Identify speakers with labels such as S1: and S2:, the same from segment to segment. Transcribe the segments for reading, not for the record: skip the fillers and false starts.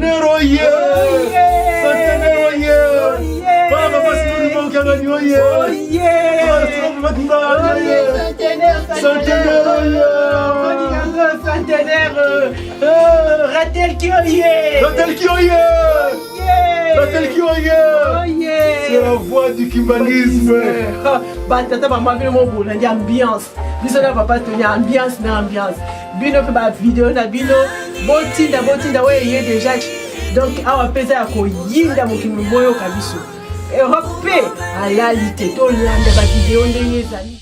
S1: Centenaire oye! Centenaire oye! Bana papa Simoni Mokangani oye!
S2: Centenaire,
S1: Centenaire oye!
S2: Centenaire, Ratel Kioye!
S1: Ratel Kioye! Ratel Kioye! C'est la voix du kimbanguisme.
S2: Batata bamama bino mobolandi ambiance biso na papa toni ambiance na ambiance bino mpe bavideo na bino botinda botinda oyo eye deja donc awa mpe eza ya koyinda mokili boyoka biso europe mpe alali te tolanda bavideo ndenge ezali.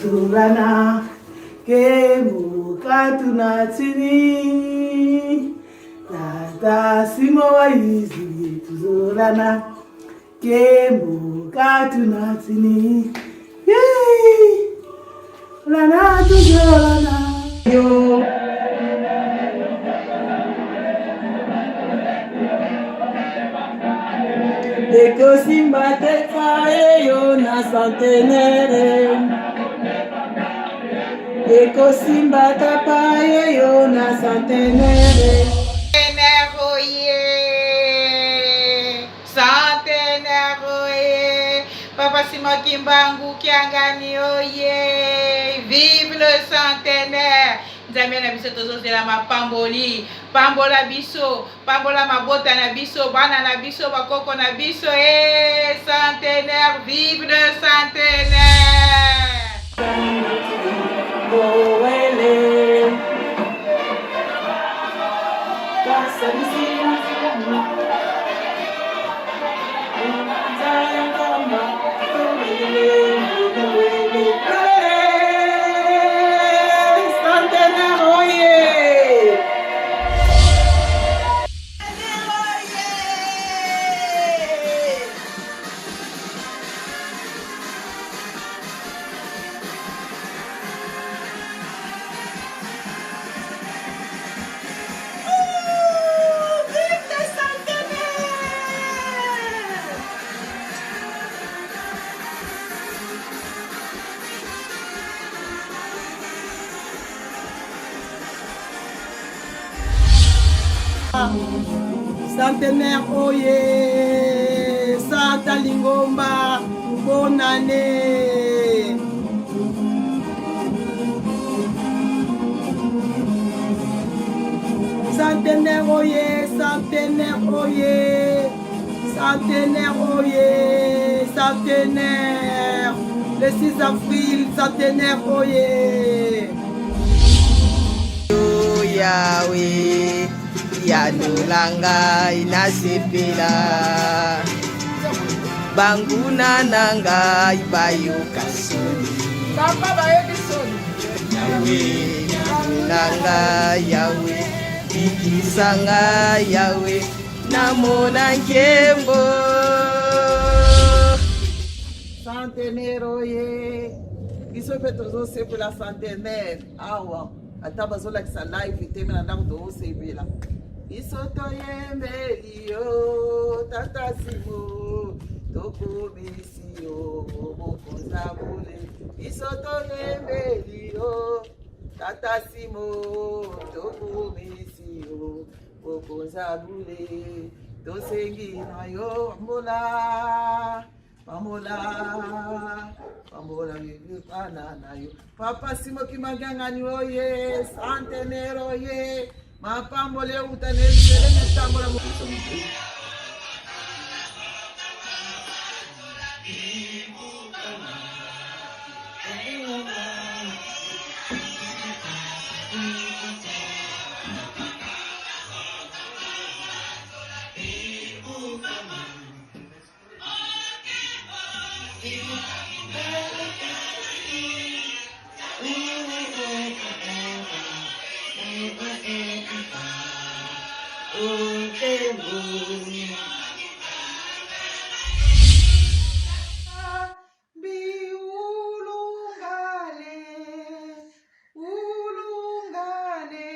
S2: Tuzulana kembu katuna tini tata simo waizi tuzulana kembu katuna tini lana tuzulana yo. Ekosimba te eyo na centenaire ekosimba tapa eyo na centenaire.
S3: Centenaire oye, centenaire oye, Papa Simon Kimbangu Kiangani oye, vive le centenaire. Nzambe na biso tozozela mapamboli, pambola biso, pambola mabota na biso, bana na biso, bakoko na biso, eh, centenaire, vive le centenaire.
S2: Owele Centenaire oye Sata Lingomba bonne année. Centenaire oye, centenaire oye, centenaire oye, centenaire. Le 6 avril, centenaire oye.
S3: Yahweh, yanola ngai nasepela, banguna na ngai bayoka soni.
S2: Papa bayoki soni.
S3: Yahweh, yanola ngai, Yahweh, bikisa ngai, Yahweh, namona nkembo.
S4: Centenaire oye, biso mpe tozosepela centenaire awa, ata bazolakisa live te, me na ndako tozosepela. Biso toyembeli yo tata Simo, tokumisi yo mokonza bule. Biso toyembeli yo tata Simo, tokumisi yo mokonza bule. Tosengi na yo mbola pambola pambola bana na yo papa Simo Kimangangani oye centenaire oye mapamboli euta na ebele metambola. Biulungane, ulungane.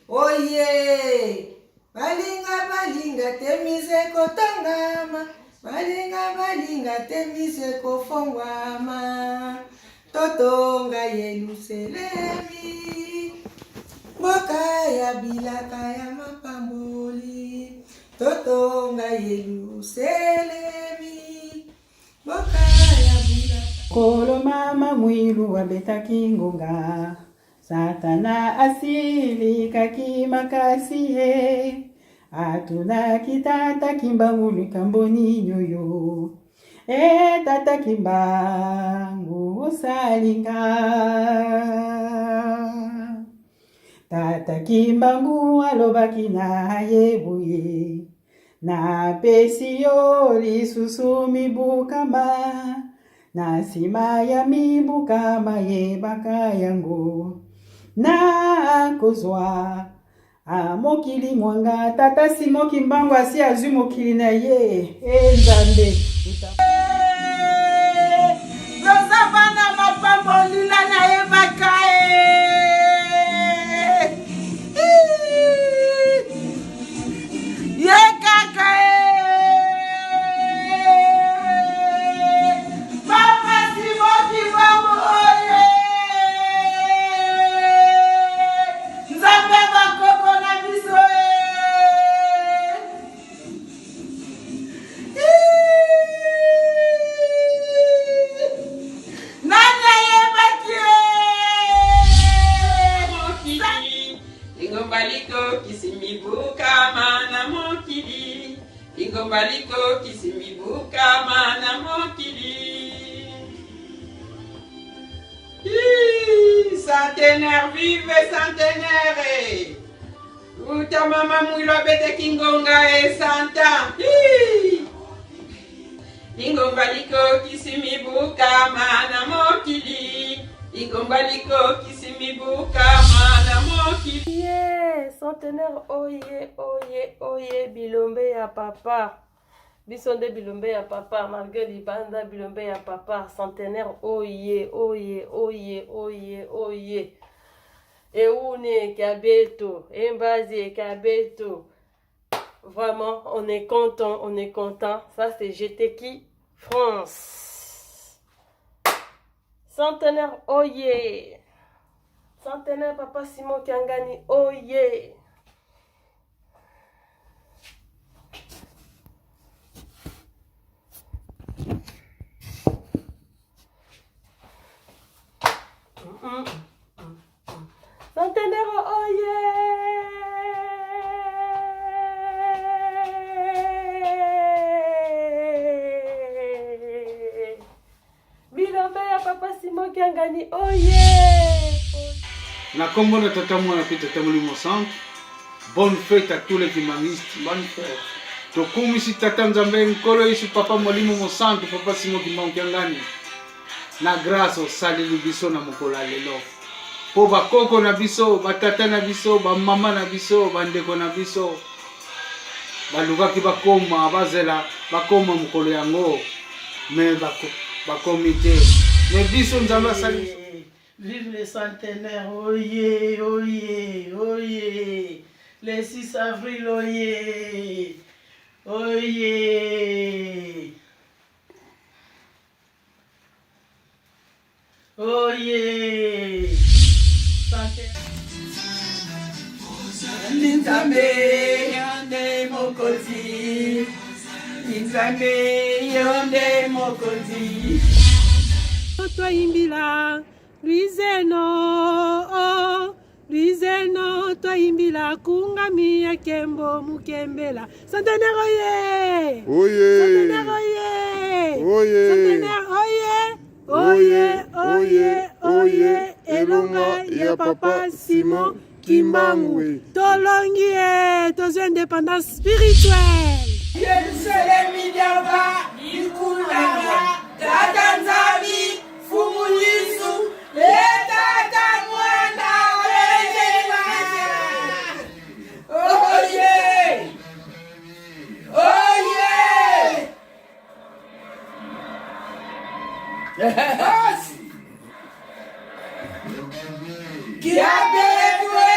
S5: Oye! Balinga balinga te miso ekotongama, balinga balinga te miso ekofongwama. Totonga Yeluselemi, mboka ya bilaka ya mapamboli. Totonga Yeluselemi, mboka ya bilaka.
S6: Kolo mama mwilu abetaki ngonga Satana asilikaki makasi ye atunaki tata Kimbangu likambo nini oyo e tata Kimbangu osalinga Tata Kimbangu alobaki na ye boye napesi yo lisusu mibukama na nsima ya mibukama yebaka yango nakozwa a mokili mwanga tata Simon Kimbangu asi azwi mokili na ye e Nzambe
S3: toza bana mapamboli na nayebaka e ye kaka e papa Simon Kimbangu oye Nzambe bakoko na biso e Nani ayebaki ye?
S7: Mokili, lingomba likokisi mibukama na mokili, lingomba likokisi mibukama na mokili. Ii, Centenaire, vive centenaire! Uta mama Mwilo abetaki ngonga e santa. Ii! Lingomba likokisi mibukama na mokili, lingomba likokisi mibukama na mokili.
S5: Ye centenaire oye oye oye bilombe ya papa biso nde bilombe ya papa malgré libanda bilombe ya papa centenaire oye oye oye oye oye Eune Kabeto, Embazi Kabeto. Vraiment, on est content, on est content. Ça, c'est GTK France. Centenaire, oye. Centenaire, Papa Simon Kiangani, oye. Centenaire, oye. Bilombe ya Papa Simon Kiangani, oye.
S1: Na kombo na tata mwana mpe tata molimo santu bonne fête à tous les kimbanguistes
S2: bonne fête
S1: tokumisi tata nzambe nkolo yesu papa molimo mosantu papa Simon Kimbangu Kiangani na grâce osaleli biso na mokolo ya lelo mpo bakoko na biso batata na biso bamama na biso bandeko na biso balukaki bakoma bazela bakoma mokolo yango me bakomi te me biso nzambe asali biso
S2: Vive le centenaire, oye, oye, oye. Le 6 avril, oye, oye. Oye. Centenaire.
S7: Nzambe yo nde mokonzi Nzambe yo nde mokonzi
S2: Twayimbila Luizeno oh, Luizeno twayimbila kungami ya kembo mukembela Centenaire oye
S1: Oye
S2: Centenaire oye
S1: Oye
S2: Centenaire oye oye oye oye elonga ya papa Simon Kimbangu tolongi ye tozwi indépendance spirituelle
S7: Yerusalemi diamba ikulanga Tata Nzambi Fumu Yesu e Tata Mwana Elema Oye Oye Yes! Kiabetwe!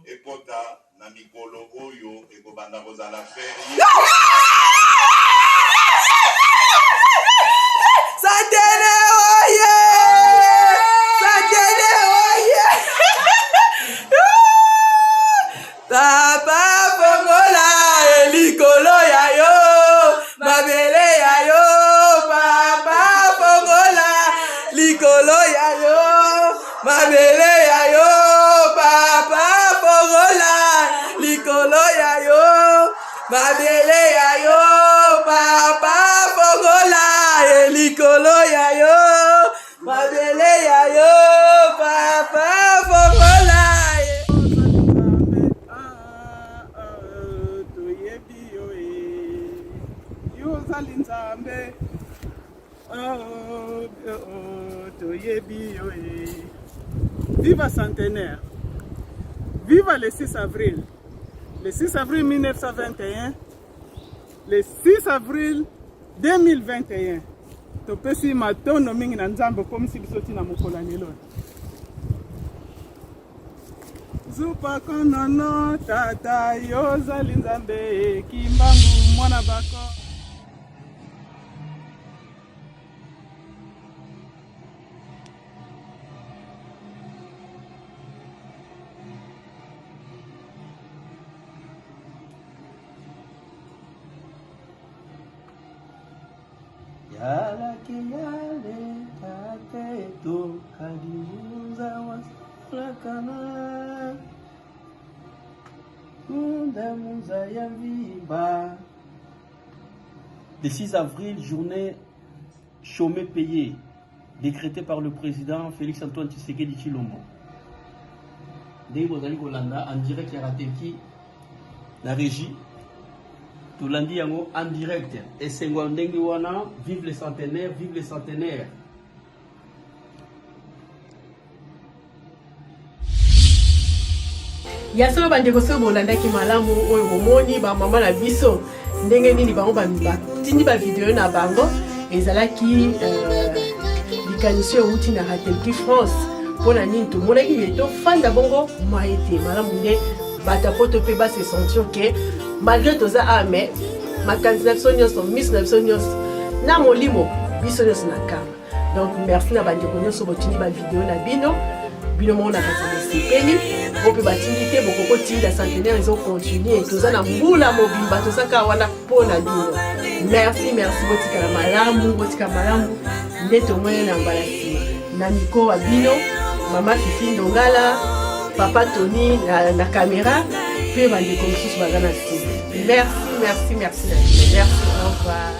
S8: Ekota na mikolo oyo ekobanda kozala ferie.
S7: Satene oye! Satene oye! Papa fongola likolo ya yo, mabele ya yo, papa fongola likolo ya yo, mabele ya yo, papa fongola likolo ya yo, mabele ya yo, papa fongola likolo ya yo, mabele ya yo, papa fongola.
S9: Toyebi yo e yo ozali Nzambe, oh, oh, toyebi yo e. Viva centenaire, viva le 6 avril, le 6 avril 1921, le 6 avril 2021. Topesi matondo mingi na Nzambe okomisi biso ntina mokolo ya lelo. Zupa konono tata yo ozali Nzambe Kimbangu mwana bako.
S10: Yala ke yale tate to kadiunza wasalakana Kunda muza ya vimba.
S11: Le 6 avril, journée chômée payée, décrétée par le président Félix Antoine Tshisekedi Tshilombo. Ndenge bozali kolanda en direct ya Ratelki na régie, tolandi yango en direct. Esengo ya ndenge wana, vive le centenaire, vive le centenaire.
S2: Ya solo bandeko, soki bolandaki malamu oyo bomoni bamama na biso ndenge nini bango batindi bavideo na bango, ezalaki likanisi oyo euti na Ratelki France. Mpo na nini tomonaki ye tofanda bongo maye te malamu nde bato ya poto mpe base sentir ke malgré toza awa, mais makanisi na biso nyonso, miso na biso nyonso na molimo biso nyonso na kama. Donc merci na bandeko nyonso botindi bavideo na bino, bino moko na kati bosepeli po mpe batindi te, bokoki kotinda. Centenaire ezocontinue, toza na mbula mobimba, toza kaka wana mpo na bino. Merci, merci, botikala malamu, botikala malamu nde tomoni na mbala nsima na miko wa bino mama Fifi Ndongala, papa Tony na caméra mpe bandeko mosusu baza na nsima. Merci, merci, merci na bino. Merci, au revoir.